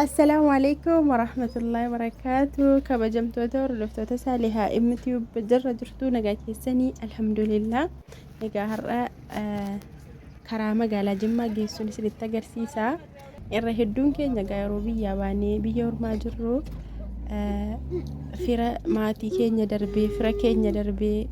Assalaamu alaikum warahmatullahi wabarakaatu. Kabajamtoota hordoftoota Saalihaa MTube jirra jirtuu nagaa keessanii alhamdulillah. Egaa har'a karaa magaalaa Jimmaa geessuun isinitti agarsiisa. Irra hedduun keenya egaa yeroo biyyaa baanee biyya ormaa jirru fira maatii keenya darbee fira keenya darbee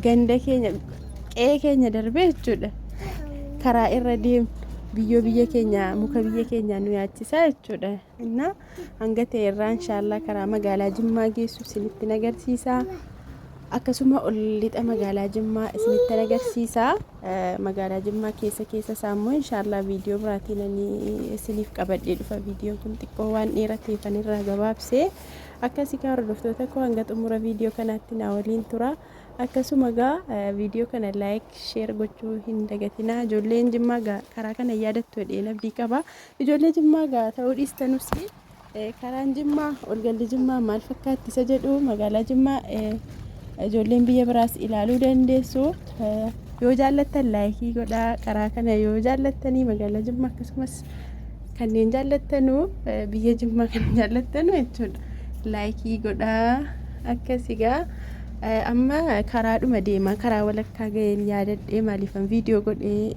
ganda keenya qe'ee keenya darbee jechuudha. Karaa irra deemnu biyyoo biyya keenya muka biyya keenyaa nu yaachisa jechuudha. Innaa hanga ta'e irraa inshaallah karaa magaalaa Jimmaa geessu isinitti agarsiisa. Akkasuma ol lixa magaalaa Jimmaa isinitti agarsiisa. Magaalaa Jimmaa keessa keessa isaa immoo inshaallah viidiyoo biraatiin ani isiniif qabadhee dhufa. Viidiyoon kun xiqqoo waan dheerateef ani irraa gabaabse. Akkasii kaa hordoftoota koo hanga xumura viidiyoo kanaatti na waliin tura. Akkasuma gaa viidiyoo kana like share gochuu hin dagatinaa. Ijoolleen Jimmaa gaa karaa kana yaadattu jedheen abdii qaba. Ijoollee Jimmaa gaa ta'uu dhiistanus karaan Jimmaa olgalli Jimmaa maal fakkaatti isa jedhu magaalaa Jimmaa ijoolleen biyya biraas ilaaluu dandeessu. Yoo jaallattan laayikii godhaa karaa kana yoo jaallattanii magaalaa Jimmaa akkasumas kanneen jaallattanu biyya Jimmaa kan jaallattanu jechuudha. Laayikii godhaa akkasi gaa amma karaadhuma deemaa karaa walakkaa ga'een yaadadhee maaliifan viidiyoo godhee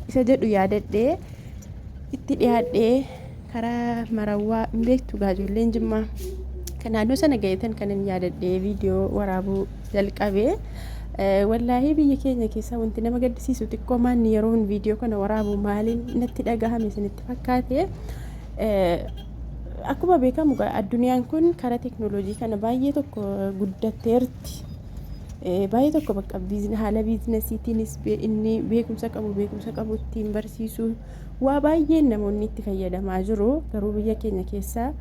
isa jedhu yaadadhee itti dhiyaadhee karaa marawwaa hin beektu gaa ijoolleen Jimmaa. Kan naannoo sana ga'eetan kanan yaadadhee viidiyoo waraabuu jalqabe. Wallaahii biyya keenya keessa wanti nama gaddisiisu xiqqoo maanni yeroon viidiyoo kana waraabu maaliin natti dhagahame isinitti fakkaate. Akkuma beekamu addunyaan kun karaa teeknooloojii kana baay'ee tokko guddatteerti. Baay'ee tokko bakka haala biizinasiitiinis inni beekumsa qabu beekumsa qabu ittiin barsiisuu waa baay'een namoonni itti fayyadamaa jiru. Garuu biyya keenya keessa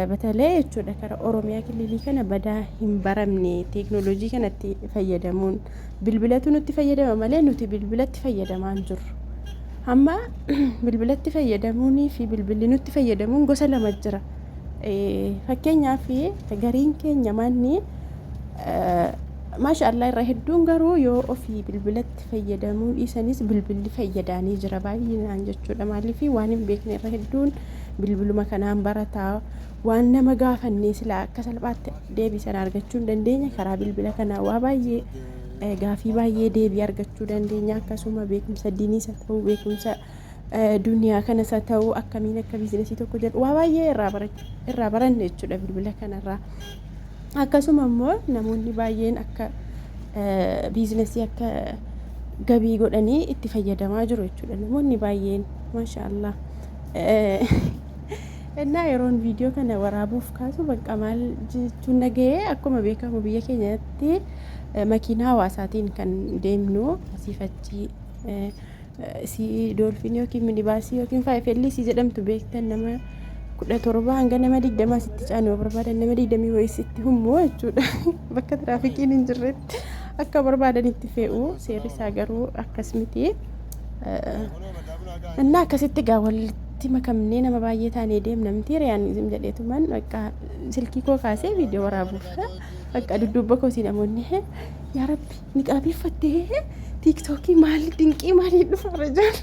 batalee jechuudha kara Oromiyaa kililii kana badaa hin baramne teeknooloojii kanatti fayyadamuun bilbilatu nutti fayyadama malee nuti bilbilatti fayyadamaa hin jirru. Amma bilbilatti fayyadamuunii fi bilbilli nutti fayyadamuun gosa lama jira. Fakkeenyaaf gariin keenya manni maasha Allah irra hedduun garuu yoo ofii bilbilatti fayyadamuu dhiisanis bilbilli fayyadaanii jira baay'inaan jechuudha. Maaliif waan hin beekne irra hedduun bilbiluma kanaan barataa waan nama gaafannee silaa akka salphaatti deebii sana argachuu hin dandeenya karaa bilbila kanaa waa baay'ee gaafii baay'ee deebii argachuu dandeenya akkasuma beekumsa diiniis haa ta'u beekumsa duniyaa kanas haa ta'u akkamiin akka biizinasii tokko jedhu waa baay'ee irraa baranne jechuudha bilbila kanarraa. Akkasuma immoo namoonni baay'een akka biizinasii akka gabii godhanii itti fayyadamaa jiru jechuudha namoonni baay'een maasha Allah. Innaa yeroon viidiyoo kana waraabuuf kaasu bakka maal jechuun dhaga'ee akkuma beekamu biyya keenyatti makiinaa hawaasaatiin kan deemnu asiif achi si doolfiin yookiin minibaasii yookiin faayifellii si jedhamtu beektan nama 17 hanga nama 20 sitti caanu yoo barbaadan nama 20 wayii sitti hummoo jechuudha bakka tiraafikiin hin jirretti akka barbaadanitti fe'u seerri isaa garuu akkas miti. Innaa akkasitti gaa walitti makamnee nama baay'ee taanee deemna miti reyaanizim jedheetuman bakka silkii koo kaasee viidiyoo waraabuuf bakka dudduuba koosii namoonni yaa rabbi niqaabii uffattee tiiktookii maali dinqii maalii dhufaara jaalle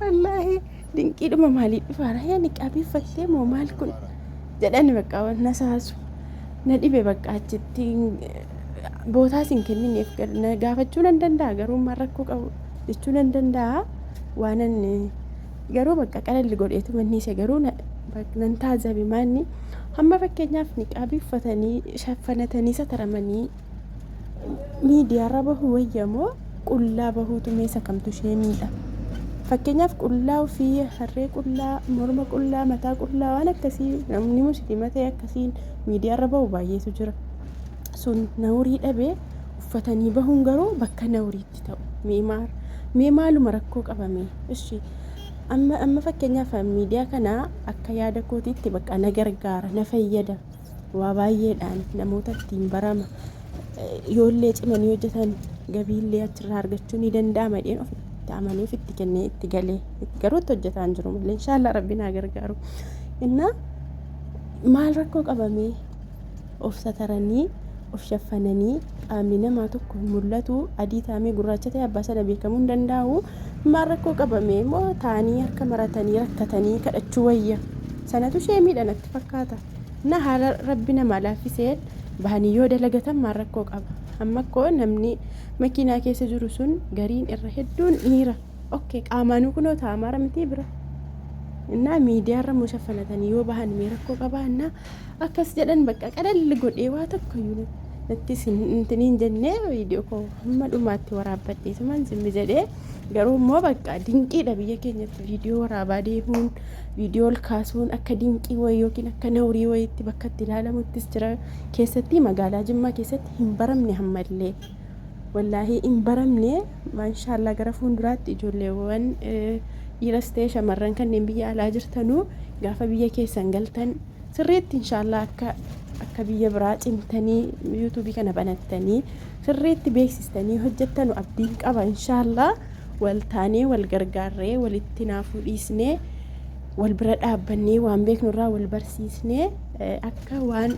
wallaahi dinqiidhuma maalii dhufaara hee niqaabii uffattee moo maal kun jedhani bakka na saasu na dhibe bakka achitti bootaas hin kennineef na gaafachuu nan danda'a garuu maal rakkoo qabu jechuu nan danda'a waanan garuu bakka qalalli godheetu manniise garuu nan taazabe maanni hamma fakkeenyaaf niqaabii uffatanii shaffanatanii sataramanii miidiyaarra bahuu wayya moo qullaa bahuutu meesa kamtu ishee miidha? Fakkeenyaaf qullaa ofii harree qullaa morma qullaa mataa qullaa waan akkasii namni musliima ta'e akkasiin miidiyaarra bahu baay'eetu jira. Sun nawurii dhabee uffatanii bahuun garuu bakka nawuriitti ta'u. Mee maal mee maaluma rakkoo qabame ishi amma amma fakkeenyaaf miidiyaa kana akka yaada kootiitti bakka na gargaara na fayyada. Waa baay'eedhaan namoota ittiin barama yoollee cimanii hojjetan gabiillee achirraa argachuu ni danda'ama jedheen ofitti amanee ofitti kennee itti galee garuu itti hojjetaa hin jiru malee inshaallah rabbi naa gargaaru. Innaa maal rakkoo qabamee of sataranii of shaffananii qaamni namaa tokko hin mul'atu adii taamee gurraacha ta'e abbaa sana beekamuu hin danda'u maal rakkoo qabame immoo taanii harka maratanii rakkatanii kadhachuu wayya sanatu ishee miidha natti fakkaata na haala rabbi namaa laaffiseen bahanii yoo dalagatan maal rakkoo qaba amma koo namni makiinaa keessa jiru sun gariin irra hedduun dhiira ok qaamaanuu kunoo taa'amaara mitii bira innaa miidiyaarra immoo shaffanatanii yoo bahan mee rakkoo qabaa innaa akkas jedhan bakka qalalli godhee waa tokko iyyuu natti isin hin jennee viidiyoo koo hamma dhumaatti waraabbadhee sumaan zimmi jedhee garuu immoo bakka dinqiidha biyya keenyatti viidiyoo waraabaa deemuun viidiyoo ol kaasuun akka dinqii wayii yookiin akka nawrii wayiitti bakka itti ilaalamuttis jira keessatti magaalaa Jimmaa keessatti hin baramne ammallee. Wallaahii hin baramne maashaallaa gara fuulduraatti ijoolleewwan dhiiras ta'e shamarran kanneen biyya alaa jirtanuu gaafa biyya keessan galtan sirriitti inshaallah akka akka biyya biraa cimtanii yuutuubii kana banattanii sirriitti beeksistanii hojjettanu abdiin qaba inshaallah wal taanee wal gargaarree walitti naafuu dhiisnee wal bira dhaabbannee waan beeknurraa wal barsiisnee akka waan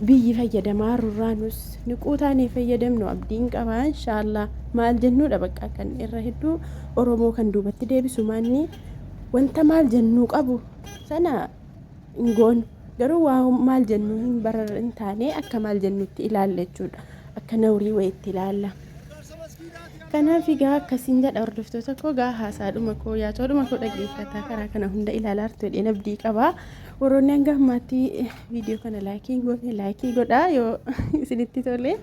biyyi fayyadamaa jirurraa nus niquu taanee fayyadamnu abdiin qaba inshaallah maal jennuudha bakka kan irra hedduu oromoo kan duubatti deebisu maanni wanta maal jennuu qabu sana hin goonu garuu waa maal jennuu hin barar hin taane akka maal jennutti ilaalla jechuudha akka nawrii wayitti ilaalla. Kanaaf egaa akkasiin jedha hordoftoota koo gaa haasaadhuma koo yaacoodhuma koo dhaggeeffataa karaa kana hunda ilaalaa jirtu jedheen abdii qaba. Warroonni hanga ammaatti viidiyoo kana laayikii hin goone laayikii godhaa yoo isinitti tole.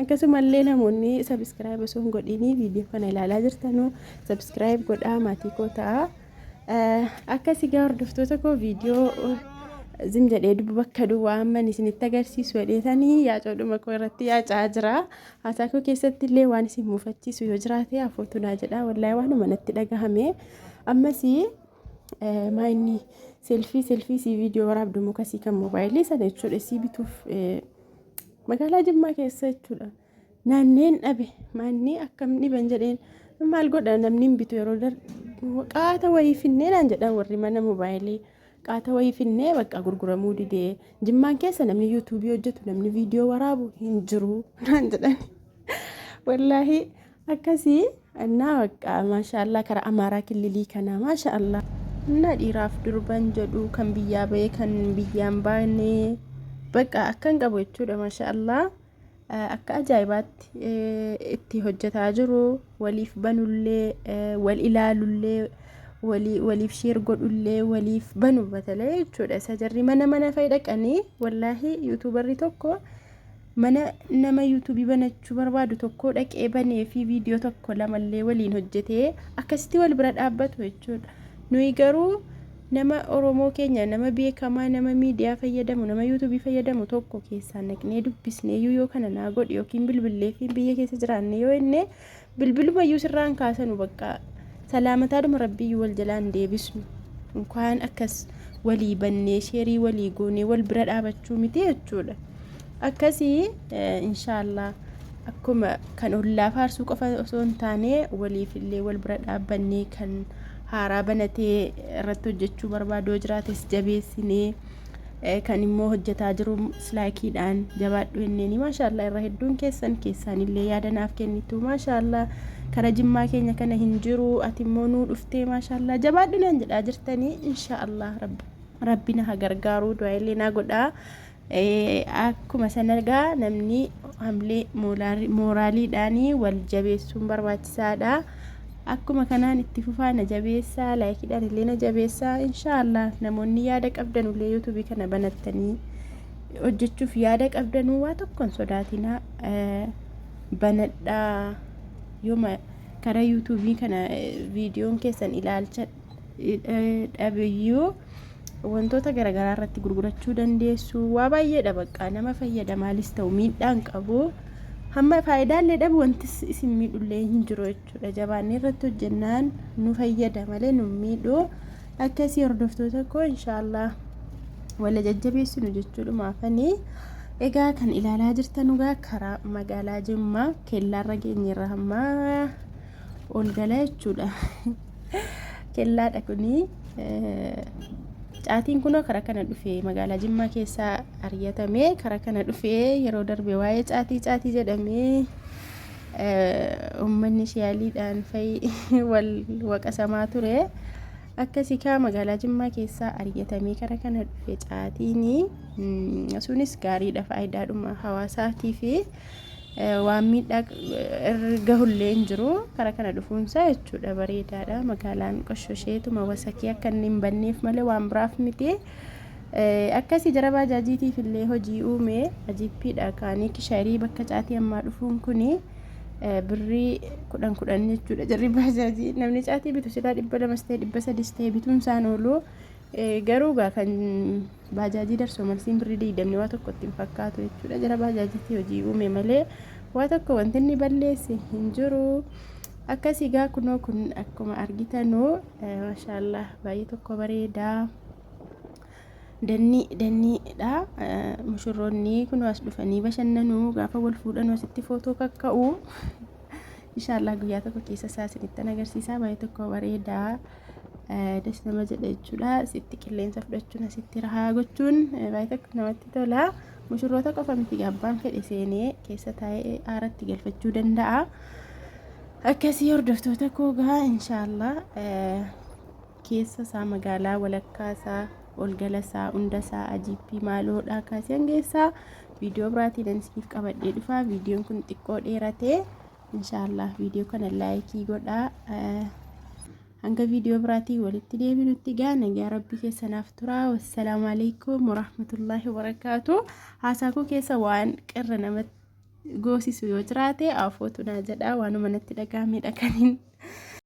Akkasumallee namoonni sabiskiraayib osoo hin godhinii viidiyoo kana ilaalaa jirtanuu sabiskiraayib godhaa maatii koo ta'a. Akkas egaa hordoftoota koo viidiyoo zim jedhee dubbu bakka duwwaa amman isinitti agarsiisu jedheetanii yaacoodhuma koo irratti yaacaa jira. Haasaa koo keessatti illee waan isin mufachiisu yoo jiraate afootu naa jedha. Wallaahi waanuma natti dhagahame. Ammas maa inni selfii selfii sii viidiyoo waraabdu mukasii kan moobaayilii sana jechuudha sii bituuf magaalaa Jimmaa keessa jechuudha. Naanneen dhabe maanni akkam dhiban jedheen maal godha namni hin bitu yeroo qaata wayii finnee naan jedhan warri mana moobaayilii. Qaata wayii finnee bakka gurguramuu didee Jimmaan keessa namni yuutuubii hojjetu namni viidiyoo waraabu hin jiru naan jedhan. Wallaahi akkasii innaa bakka maashaallaa karaa Amaaraa killilii kanaa maashaallaa. Innaa dhiiraaf durban jedhu kan biyyaa bahee kan biyyaan baane bakka akkan qabu jechuudha maashaallaa. Akka ajaa'ibaatti itti hojjetaa jiru waliif banullee wal ilaalullee waliif sheer godhullee waliif banu batalee jechuudha isa jarri mana mana fa'i dhaqanii wallaahi yuutuubarri tokko mana nama yuutuubii banachuu barbaadu tokko dhaqee banee fi viidiyoo tokko lamallee waliin hojjetee akkasitti wal bira dhaabbatu jechuudha nuyi garuu Nama Oromoo keenya nama beekamaa nama miidiyaa fayyadamu nama yuutuubii fayyadamu tokko keessaan naqnee dubbisneeyyuu yoo kana naa godhi yookiin bilbilleefi biyya keessa jiraanne yoo jenne bilbilumayyuu sirraan kaasanu bakka salaamataadhuma rabbiyyuu wal jalaan deebisnu inkaan akkas walii bannee sheerii walii goonee wal bira dhaabachuu miti jechuudha. Akkasii inshaallah akkuma kan ollaa faarsuu qofa osoo hin taane waliif illee wal bira dhaabbannee kan haaraa banatee irratti hojjechuu barbaadu yoo jiraates jabeessinee kan immoo hojjetaa jiru slaakiidhaan jabaadhu jenneeni maashaallah irra hedduun keessan keessaanillee yaada naaf kennitu maashaallah kara jimmaa keenya kana hin jiru ati immoo nuu dhuftee maashaallah jabaadhu naan jedhaa jirtanii inshaallah rabbi rabbi na haa gargaaru du'aa illee naa godhaa. Akkuma sana egaa namni hamlee mooraaliidhaan wal jabeessuun barbaachisaadha. Akkuma kanaan itti fufaa na jabeessaa laayikiidhaan illee na jabeessaa inshaallah namoonni yaada qabdan illee yuutuubii kana banattanii hojjechuuf yaada qabdanuu waa tokko hin sodaatinaa banadhaa yooma karaa yuutuubii kana viidiyoon keessan ilaalcha dhabeyyuu wantoota garaagaraa irratti gurgurachuu dandeessu waa baay'eedha bakka nama fayyada maalis ta'u miidhaan qabu hamma faayidaallee dhabu wanti isin miidhullee hin jiru jechuudha jabaannee irratti hojjennaan nu fayyada malee nu miidhu akkasii hordoftoota koo inshaallah wala jajjabeessinu jechuudhumaafanii egaa kan ilaalaa jirtan egaa karaa magaalaa Jimmaa kellaarra geenyeerra hamma ol gala jechuudha. Kellaadha kuni. Caatiin kunoo karaa kana dhufe, magaalaa Jimmaa keessaa ari'atamee karaa kana dhufe. Yeroo darbe waa'ee caatii caatii jedhamee uummanni shiyaaliidhaan fa'i wal waqasamaa ture. Akkasii kaa magaalaa Jimmaa keessaa ari'atamee karaa kana dhufe caatiin. Sunis gaariidha, faayidaadhuma hawaasaatii fi waan miidhaa irra gahullee hin jiru karaa kana dhufuunsaa jechuudha. Bareedaadha. Magaalaan qoshosheetuma wasakii akka inni hin banneef malee waan biraaf miti. Akkasii jara baajaajiitiif illee hojii uume. Ajiippiidha kaanii kishaarii bakka caatii ammaa dhufuun kuni birrii 10 10 jechuudha. Jarri baajaajii namni caatii bitu silaa 200s ta'e 300s ta'e bituun isaan oolu. Garuu gaa kan baajaajii darsoo malsiin birrii 20n waa tokko itti hin fakkaatu jechuudha. Jara baajaajiitti hojii uume malee waa tokko wanti inni balleesse hin jiru. Akkasii gaa kunoo kun akkuma argitanu, maashaallah, baay'ee tokko bareedaa. Dannii danniidha. Mushurroonni kunoo as dhufanii bashannanuu, gaafa wal fuudhan asitti footoo kakka'u. Inshaallah guyyaa tokko keessa isaa isinittan agarsiisaa. Baay'ee tokko bareedaa. Das nama jedha jechuudha. Asitti qilleensa fudhachuun, asitti rahaa gochuun baay'ee tokko namatti tola. Mushurroota qofa miti, abbaan fedhe seenee keessa taa'ee aaratti galfachuu danda'a. Akkasii hordoftoota koo, gaa inshaallah keessa isaa, magaalaa walakkaa isaa, olgala isaa, hunda isaa, ajiippii maaloodhaa kaasee hangeessaa viidiyoo biraatiin ani isiniif qabadhee dhufa. Viidiyoon kun xiqqoo dheerate. Inshaallah viidiyoo kana like godhaa. Hanga viidiyoo biraatiin walitti deebinutti gaa nagaa rabbii keessanaaf tura. Wassalaamu alaikum warahmatullaahi wabarakaatu. Haasaa koo keessa waan qirra namatti goosisu yoo jiraate afootu naa jedha. Waanuma natti dhaga'amedha kaniin